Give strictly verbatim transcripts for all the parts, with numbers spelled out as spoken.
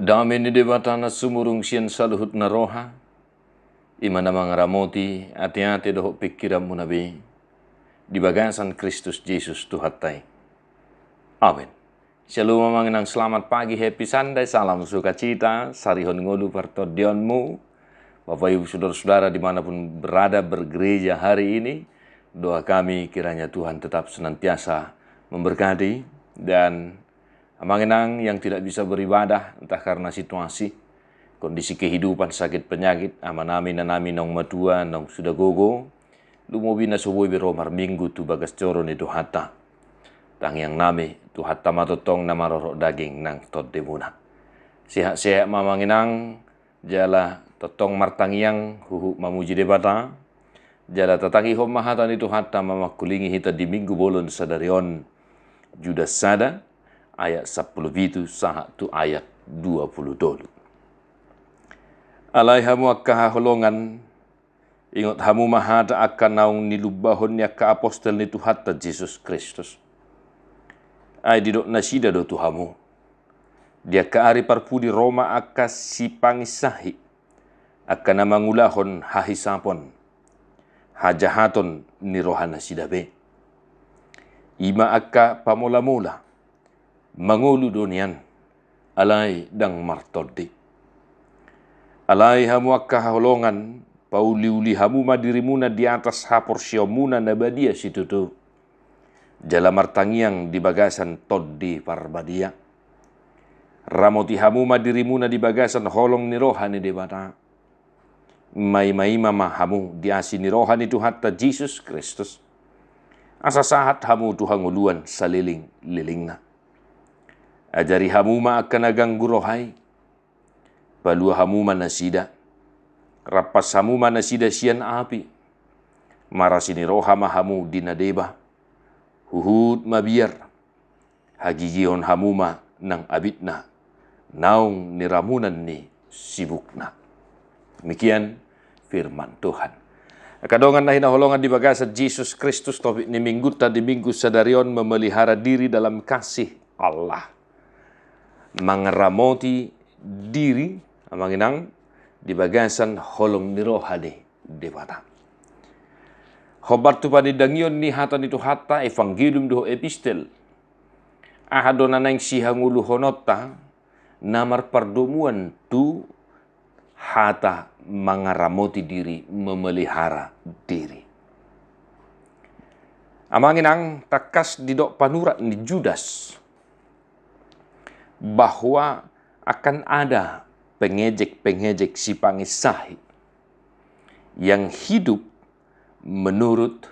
Dame ni Debata na sumurung sian saluhutna roha, i ma na mangaramoti ateate dohot pingkiranmuna be, di bagasan Kristus Jesus Tuhanta i. Amen. Shalom amang inang, selamat pagi, happy Sunday, salam sukacita, sarihon ngolu partondionmu. Bapak Ibu saudara-saudara dimanapun berada bergereja hari ini, doa kami kiranya Tuhan tetap senantiasa memberkati. Dan amang inang yang tidak bisa beribadah, entah karena situasi, kondisi kehidupan, sakit penyakit, amanami, inanami naung matua, naung sudah gogo, lumobi na so boi be ro marminggu tu bagas joro ni Tuhanta. Tangiangnami, Tuhanta ma tongtong na marorot daging nang tondimuna. Sehat-sehat ma amang inang, jala tongtong martangiang huhut mamuji Debata, jala tatangihon ma hata ni Tuhanta mamangkulingi hita di minggu bolon sadari on, Judas sada, ayat sampulu pitu sahat tu ayat dua pulu tolu. Alai hamu angka haholongan, ingot hamu ma hata angka naung nilumbahon ni angka apostel ni Tuhanta Jesus Kristus. Ai didok nasida do tu hamu, di angka ari parpudi ro ma angka sipanginsahi, angka na mangulahon hahisapon, hajahaton ni rohanasida be. I ma angka pamola-mola, mangolu do nian, alai ndang martondi. Alai hamu angka haholongan, pauli-uli hamu ma dirimuna di atas haporseaonmuna na badia situtu. Jala martangiang di bagasan Tondi Parbadia. Ramoti hamu ma dirimuna di bagasan holong ni roha ni Debata. Maima-ima ma hamu di asi ni roha ni Tuhanta Jesus Kristus, asa sahat hamu tu hangoluan saleleng-lelengna. Ajari hamu ma angka na ganggu roha i. Palua hamu ma nasida. Rampas hamu ma nasida sian api. Marasi ni roha ma hamu di na deba. Huhut mabiar. Hagigihon hamu ma nang abitna, naung niramunan ni sibukna. Demikian firman Tuhan. Angka dongan na hinaholongan di bagasan Jesus Kristus, topik ni minggunta di minggu sadari on memelihara diri dalam kasih Allah. Mangaramoti diri, amang inang, di bagasan holong ni roha ni Debata. Hombar tu panindangion ni hata ni Tuhanta, evangelium dohot epistel. Aha do na naeng sihangoluhononta na marpardomuan tu hata mangaramoti diri, memelihara diri. Amang inang, tangkas didok panurat ni Judas bahwa akan ada pengejek-pengejek sipanginsahi yang hidup menurut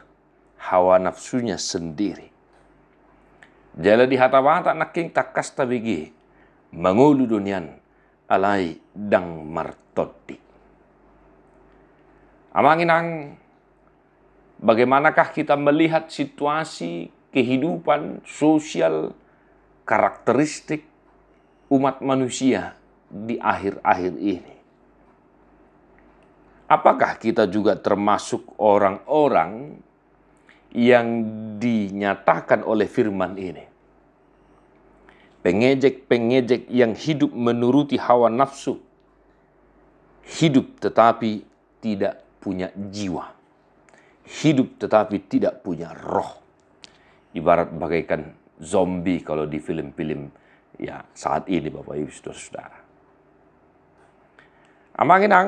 hawa nafsunya sendiri. Jala di hata Batak nangkin tangkas tabege, mangolu do nian alai ndang martondi. Amang inang, bagaimanakah kita melihat situasi kehidupan sosial, karakteristik umat manusia di akhir-akhir ini? Apakah kita juga termasuk orang-orang yang dinyatakan oleh firman ini? Pengejek-pengejek yang hidup menuruti hawa nafsu, hidup tetapi tidak punya jiwa, hidup tetapi tidak punya roh. Ibarat bagaikan zombie kalau di film-film, ya, saat ini, Bapak Ibu Saudara-saudara. Amang inang,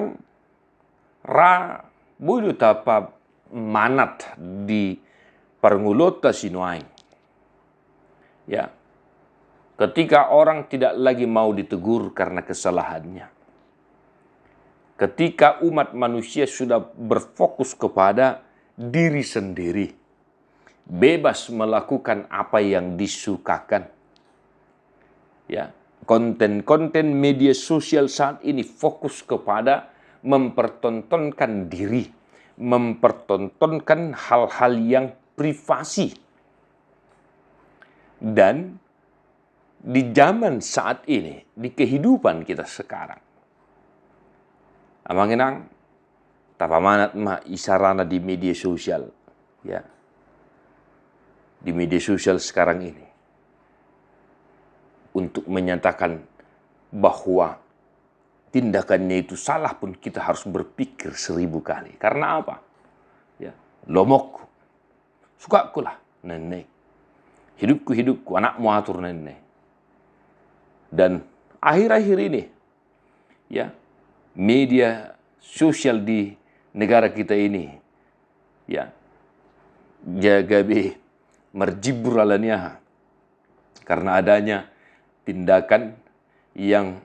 ra boi do tapamanat di parngoluonta sinuaeng. Ya. Ketika orang tidak lagi mau ditegur karena kesalahannya. Ketika umat manusia sudah berfokus kepada diri sendiri, bebas melakukan apa yang disukakan. Ya, konten-konten media sosial saat ini fokus kepada mempertontonkan diri, mempertontonkan hal-hal yang privasi. Dan di zaman saat ini, di kehidupan kita sekarang, amang inang, tapamanat ma isarana di media sosial, ya, di media sosial sekarang ini, untuk menyatakan bahwa tindakannya itu salah pun kita harus berpikir seribu kali. Karena apa? Ya, lomokku, sukakku lah, nenne. Hidupku, hidupku, anakmu atur, nenne. Dan akhir-akhir ini, ya, media sosial di negara kita ini, ya, gabe marjimbur alani aha, karena adanya tindakan yang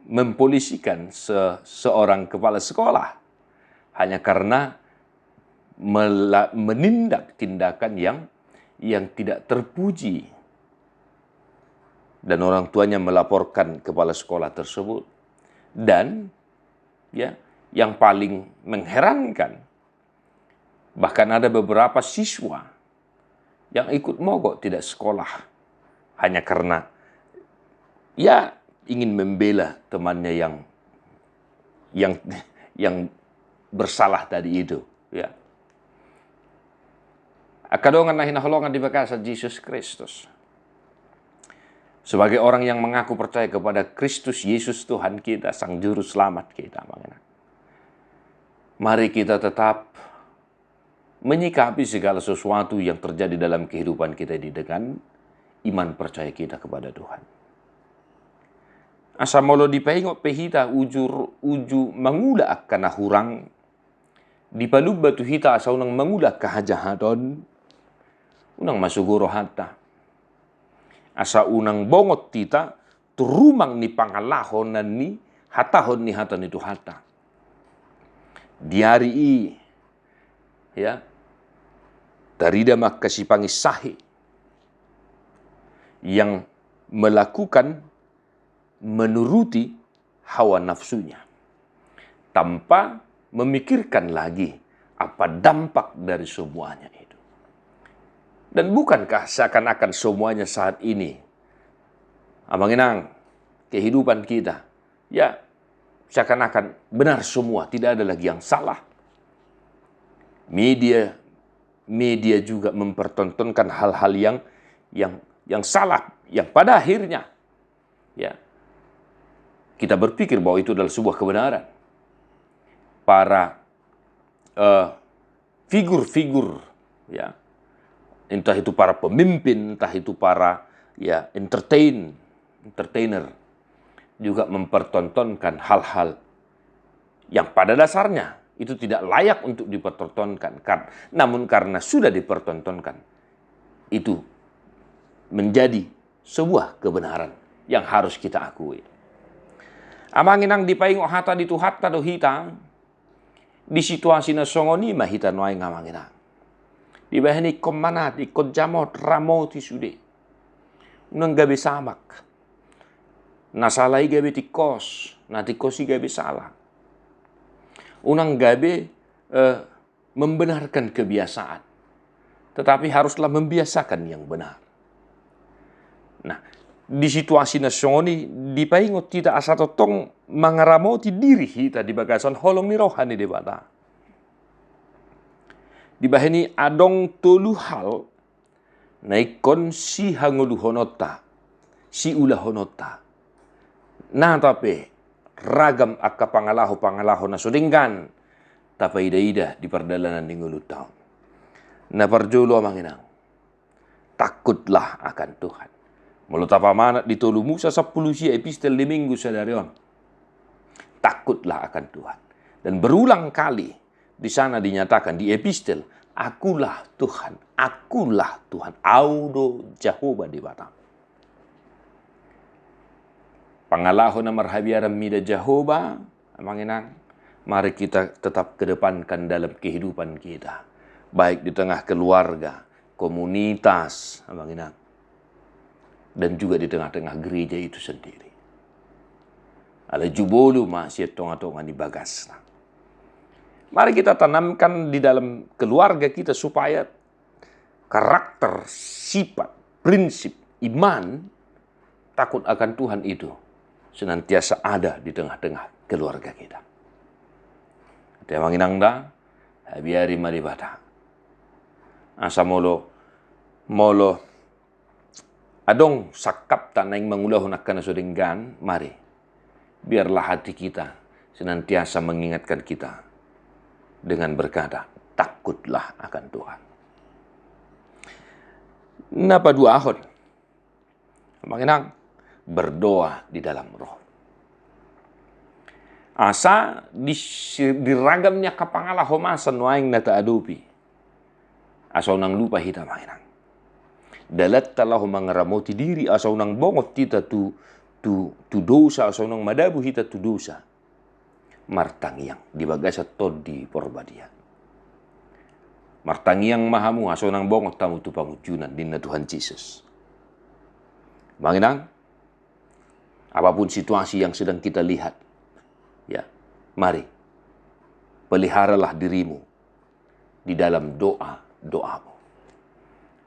mempolisikan se-, seorang kepala sekolah hanya karena mela-, menindak tindakan yang, yang tidak terpuji. Dan orang tuanya melaporkan kepala sekolah tersebut. Dan, ya, yang paling mengherankan, bahkan ada beberapa siswa yang ikut mogok tidak sekolah hanya karena, ya, ingin membela temannya yang, yang, yang bersalah tadi itu, ya. Angka dongan na hinaholongan di bagasan Jesus Kristus, sebagai orang yang mengaku percaya kepada Kristus Yesus Tuhan kita, Sang Juru Selamat kita, Amang Inang, mari kita tetap menyikapi segala sesuatu yang terjadi dalam kehidupan kita ini dengan iman percaya kita kepada Tuhan. Asa molo dipaingot pe hita uju, uju mangula angka na hurang, dipalumba tu hita asa unang mangula angka hajahaton, unang ma sogo rohanta. Asa unang bongot hita tu rumang ni pangalaho na nihatahon ni hata ni Tuhanta. Di ari i, ya, tarida ma angka sipanginsahi yang melakukan, menuruti hawa nafsunya, tanpa memikirkan lagi apa dampak dari semuanya itu. Dan bukankah seakan-akan semuanya saat ini, Amang Inang, kehidupan kita, ya, seakan-akan benar semua, tidak ada lagi yang salah. Media, media juga mempertontonkan hal-hal yang, yang, yang salah, yang pada akhirnya, ya, kita berpikir bahwa itu adalah sebuah kebenaran. Para, eh, figur-figur, ya, entah itu para pemimpin, entah itu para, ya, entertain, entertainer, juga mempertontonkan hal-hal yang pada dasarnya itu tidak layak untuk dipertontonkan. Kar-, namun karena sudah dipertontonkan, itu menjadi sebuah kebenaran yang harus kita akui. Amang Inang, dipaingot hata ni Tuhanta do hita, di situasi na songon i ma hita nuaeng, Amang Inang. Dibahen ingkon manat, ingkon jamot, ramoti sude. Unang gabe samak. Na sala i gabe tingkos, na tingkos i gabe sala. Unang gabe, eh, membenarkan kebiasaan, tetapi haruslah membiasakan yang benar. Nah, di situasi na songon i dipaingot hita asa tongtong mangaramoti diri hita di bagasan holong ni roha ni Debata. Dibahen i adong tolu hal na ingkon sihangoluhononta, siulahononta. Nata pe ragam angka pangalaho-pangalaho na so denggan tapaida-ida di pardalanan ni ngolunta on. Na parjolo, Amang Inang, takutlah akan Tuhan. Molo tapamanat di tolu Musa sampulu sia, epistel di Minggu sadari on, takutlah akan Tuhan. Dan berulang kali di sana dinyatakan di epistel, "Akulah Tuhan, akulah Tuhan, Au do Jahowa Debatam." Pangalaho na marhabiaran mida Jahowa, Amang Inang, mari kita tetap kedepankan dalam kehidupan kita, baik di tengah keluarga, komunitas, Amang Inang, dan juga di tengah-tengah gereja itu sendiri. Alai jumolo ma sian tonga-tonga ni bagasna. Mari kita tanamkan di dalam keluarga kita supaya karakter, sifat, prinsip, iman, takut akan Tuhan itu senantiasa ada di tengah-tengah keluarga kita. Ate, Amang Inang, da, habiari ma Debata. Asa molo, molo adong sangkapta naeng mangulahon angka na so denggan, mari Biarlah hati kita senantiasa mengingatkan kita dengan berkata, "Takutlah akan Tuhan." Na paduahon, Amang Inang, berdoa di dalam Roh. Asa di, di ragam ni angka pangalahomasan nuaeng na taadopi, asa unang lupa hita, Amang Inang, dalanta laho mangaramoti diri, asa unang bongot hita tu, tu, tu dosa, asa unang madabu hita tu dosa. Martangiang di bagasan Tondi Porbadia. Martangiang ma hamu asa unang bongot hamu tu pangunjunan, ninna Tuhan Jesus. Amang Inang, apapun situasi yang sedang kita lihat, ya, mari, peliharalah dirimu di dalam doa-doamu.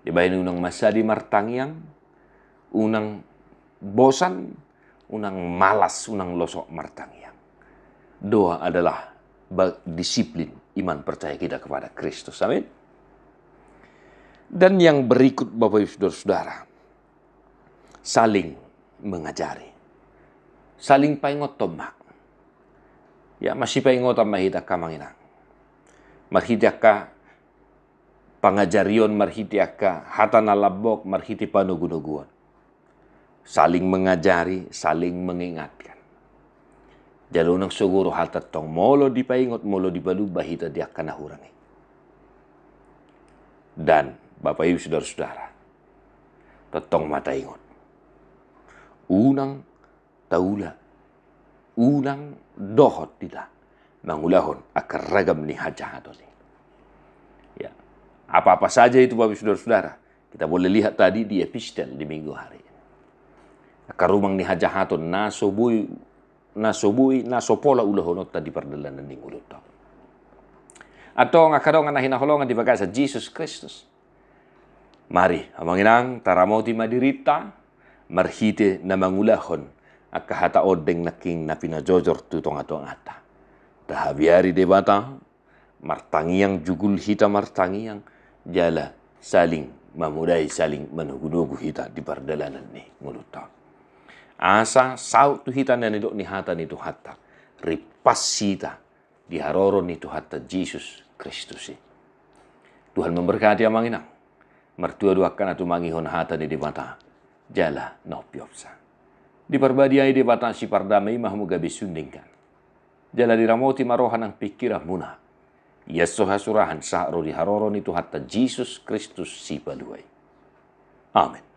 Dibahen unang mansadi martangiang, unang bosan, unang malas, unang losok martangiang. Doa adalah ba-, disiplin iman percaya kita kepada Kristus. Amin. Dan yang berikut, Bapak Ibu Saudara-saudara, saling mengajari. Saling paingothon ma. Ya, masipaingotan ma hita, Amang Inang. Marhite angka pangajarion, marhite angka hata na lambok, marhite panogunoguon. Saling mengajari, saling mengingatkan. Jala unang sogo rohanta tong molo dipaingot, molo dipalumba hita di angka na hurang i. Dan, Bapak Ibu Saudara-saudara, tongtong ma taingot, unang taula, unang dohot hita mangulahon angka ragam ni hajahaton i. Ya. Apa-apa saja itu, Bapak Ibu Saudara-saudara, kita boleh lihat tadi di epistel di minggu hari. Angka rumang ni hajahaton na so boi, na so boi, na so pola ulahononta di pardalanan ni ngolunta. Antong angka dongan na hinaholongan di bagasan Jesus Kristus, mari, Amang Inang, taramoti ma dirinta marhite na mangulahon angka hata ondeng nangkin na pinajojor tu tongatonganta. Tahabiari Debata, martangiang, jugul hita martangiang, jala saling mamodai, saling manogunogu hita di pardalanan ni ngolunta. Asa saut tu hita na nidok ni hata ni Tuhanta, rimpas hita di haroro ni Tuhanta Jesus Kristus i. Tuhan memberkati, Amang Inang. Martua do angka na tumangihon hata ni Debata jala na umpiopsa. Diparbadiai Debata sipardame i ma hamu gabe sundenggan. Jala diramoti ma roha nang pingkiranmuna. Ia so hasurahan sahat ro di haroro ni Tuhanta Jesus Kristus Sipalua i. Amen.